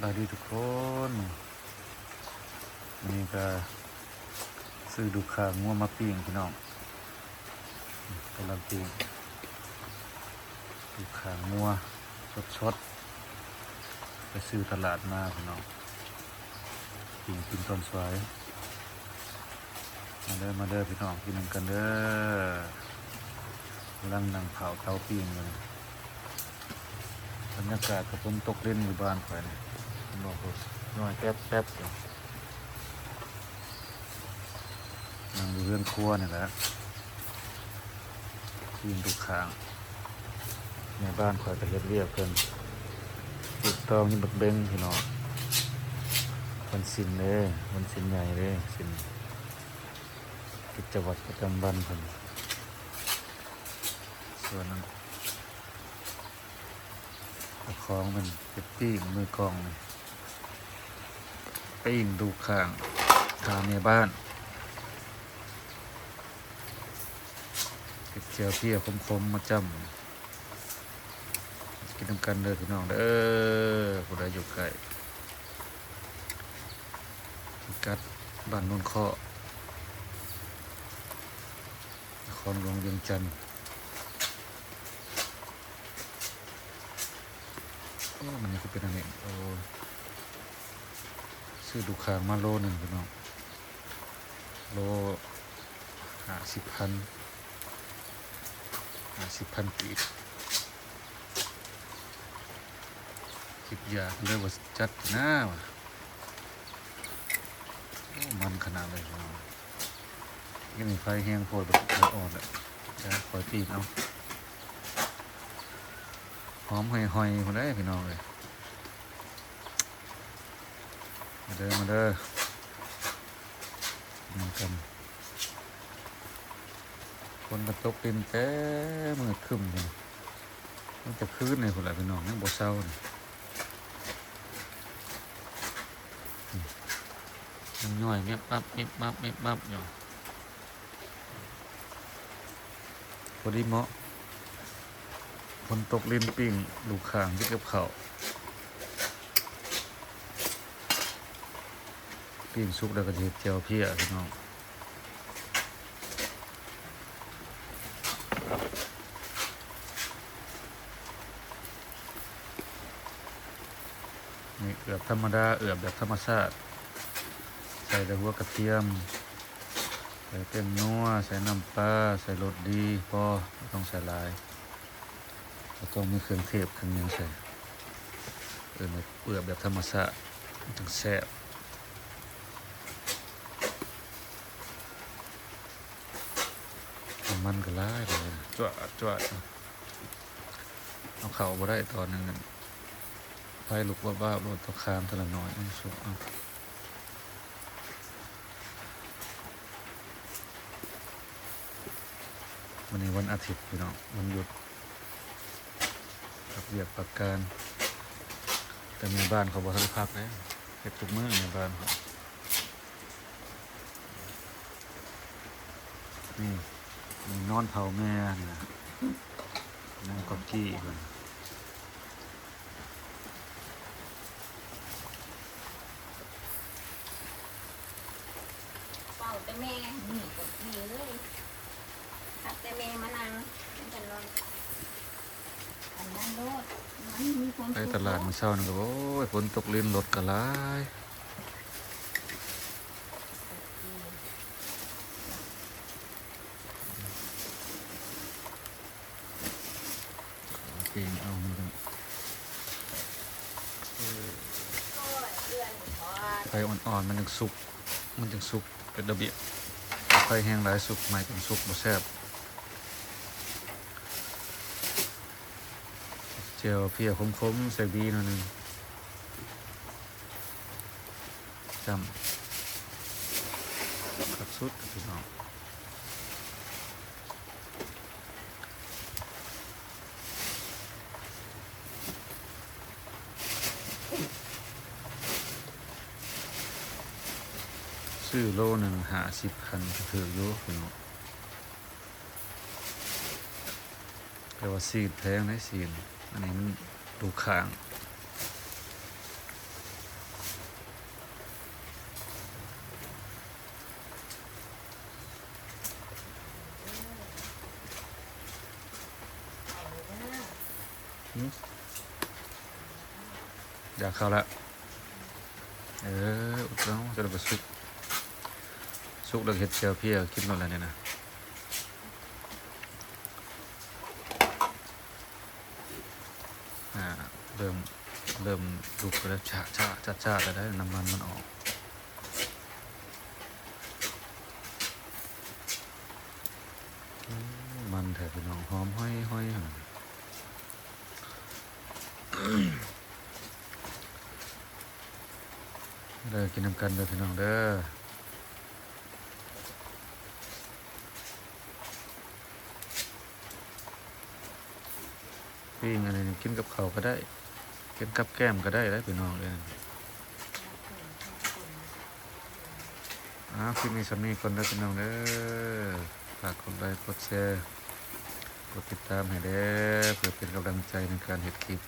ສະບາຍດີທຸກຄົນ ມື້ນີ້ກະຊື້ດູຂ້າງົວມາປີ້ງພີ່ນ້ອງ ກຳລັງປີ້ງດູຂ້າງົວສົດໆ ໄປຊື້ຕະຫຼາດມາພີ່ນ້ອງ ປີ້ງກິນຕອນສວຍ. ມາເດີ ມາເດີພີ່ນ້ອງ ກິນນຳກັນເດີ ກຳລັງນັ່ງເຜົາເຕົາປີ້ງຢູ່ນີ້ ບັນຍາກາດກະຝົນຕົກລິນຢູ່ບ້ານຂ້ອຍນີ້ ເຫັນບໍ່ພຸ້ນ ຍ້ອຍແປັບໆຢູ່ ນັ່ງຢູ່ເຮືອນຄົວນີ້ແຫຼະ ປີ້ງດູຂ້າງ ແມ່ບ້ານຂ້ອຍກະເຮັດວຽກເພິ່ນ ປູກຕໍມີໝາກເບັງພີ່ນ້ອງ ວັນສິນເດ້ ວັນສິນໃຫຍ່ເດ້ ສິນ ກິດຈະວັດປະຈຳວັນເພິ່ນ ສ່ວນນັ້ນ ເຈົ້າຂອງເພິ່ນເຮັດປີ້ງ ມືກ້ອງນີ້ ປີ້ງດູຂ້າງ ຖ້າແມ່ບ້ານ ເຮັດແຈ່ວເພຍຂົມໆ ມາຈ້ຳ ກິນນຳກັນເດີພີ່ນ້ອງເດີ ຜູ້ໃດຢູ່ໃກ້ ພິກັດບ້ານໂນນເຄາະ ນະຄອນຫຼວງວຽງຈັນ. ໂອ້ ມັນຍັງຄືເປັນອັນນີ້ ໂອ້ ຊື້ດູຂ້າງມາໂລໜຶ່ງພີ່ນ້ອງ ໂລຫ້າສິບພັນ ຫ້າສິບພັນກີບ ຄິດຢາກເລີຍວ່າຈັດໜ້າວ່າ ໂອ້ ມັນຂະໜາດເລີຍພີ່ນ້ອງ ນີ້ໄຟແຮງໂພດ ໄຟອ່ອນແຫຼະ ດຽວຂ້ອຍປີ້ງເອົາ ຫອມຫອຍໆ ພຸ້ນເດ້ພີ່ນ້ອງເອີຍ. ມາເດີ ມາເດີ ກິນນຳກັນ ຝົນກະຕົກລິນແຕ່ມືດຄຶ້ມພຸ້ນ ຕັ້ງແຕ່ຄືນນີ້ພຸ້ນແຫຼະພີ່ນ້ອງ ຍັງບໍ່ເຊົານີ້ ຍັງຍ້ອຍແມັບມັບ ແມັບມັບ ແມັບມັບຢູ່. ພໍດີເໝາະ ຝົນຕົກລິນ ປີ້ງດູຂ້າງກິນກັບເຂົ້າ ປີ້ງສຸກແລ້ວກະຊິເຮັດແຈ່ວເພຍພີ່ນ້ອງ ນີ້ເອືອບທຳມະດາ ເອືອບແບບທຳມະຊາດ ໃສ່ແຕ່ຫົວກະທຽມ ໃສ່ແປ້ງນົວ ໃສ່ນ້ຳປາ ໃສ່ລົດດີພໍ ບໍ່ຕ້ອງໃສ່ຫຼາຍ ບໍ່ຕ້ອງມີເຄື່ອງເທດເຄື່ອງຫຍັງໃສ່ ເອີ ເອືອບແບບທຳມະຊາດ ມັນຈັ່ງແຊບ ນ້ຳມັນກະຫຼາຍ ຈວດໆ ເອົາເຂົ້າບໍ່ໄດ້ຕອນໜຶ່ງ ໄຟລຸກວາບໆ ໂລດ ຕ້ອງຄາມເທື່ອລະໜ້ອຍ ມັນສຸກເອົາ. ມື້ນີ້ວັນອາທິດພີ່ນ້ອງ ວັນຢຸດ ພັກວຽກພັກການ ແຕ່ແມ່ບ້ານເຂົາບໍ່ທັນໄດ້ພັກເດ້ ເຮັດທຸກມື້ແມ່ບ້ານເຂົາ. ນີ້ ນີ້ນອນເຝົ້າແມ່ນີ້ນະ ນາງກອກກີ້ເພິ່ນ ເຝົ້າແຕ່ແມ່ ນີ້ກອກກີ້ເອີຍ ຄັດແຕ່ແມ່ມານັ່ງ ມັນກະນອນ ໄປຕະຫຼາດມື້ເຊົ້ານີ້ກະ ໂອ້ຍ ຝົນຕົກລິນ ລົດກະຫຼາຍ ປີ້ງເອົາມັນຈັ່ງ ເອີ ໄຟອ່ອນໆ ມັນຈັ່ງສຸກ ມັນຈັ່ງສຸກເປັນລະບຽບ ໄຟແຮງຫຼາຍສຸກໃໝ່ ເປັນສຸກບໍ່ແຊບ. ແຈ່ວເພຍຂົມໆ ໃສ່ບີໜ້ອຍໜຶ່ງ ຈ້ຳ ຄັກສຸດພີ່ນ້ອງ ຊື້ໂລໜຶ່ງຫ້າສິບພັນ ກະຖືກຢູ່ພີ່ນ້ອງ. ແຕ່ວ່າຊີ້ນແພງເດ້ ຊີ້ນ ອັນນີ້ມັນດູຂ້າງ ຢາກເຂົ້າລະ ເອີ ອຸດເອົາ ຈະໄດ້ບໍ່ສຸກ ສຸກແລ້ວເຮັດແຈ່ວເພຍກິນໂລດລະນີ້ນະ. ອ່າ ເລີ່ມ ເລີ່ມລຸກແລ້ວ ຊະ ຊະ ຊະ ຊະ ແລ້ວໄດ໋ ນ້ຳມັນມັນອອກ. ໂອ້ ມັນແທ້ພີ່ນ້ອງ ຫອມຫອຍໆ ເດີ ກິນນຳກັນເດີພີ່ນ້ອງເດີ. ປີ້ງອັນນີ້ກິນກັບເຂົ້າກໍໄດ້ ກິນກັບແກ້ມກໍໄດ້ເດ້ພີ່ນ້ອງເອີຍ. ອ່າ ຄລິບນີ້ສ່ຳນີ້ກ່ອນເດີພີ່ນ້ອງເດີ. ຝາກກົດໄລ ກົດແຊ ກົດຕິດຕາມໃຫ້ແດ່ ເພື່ອເປັນກຳລັງໃຈໃນການເຮັດຄລິບ.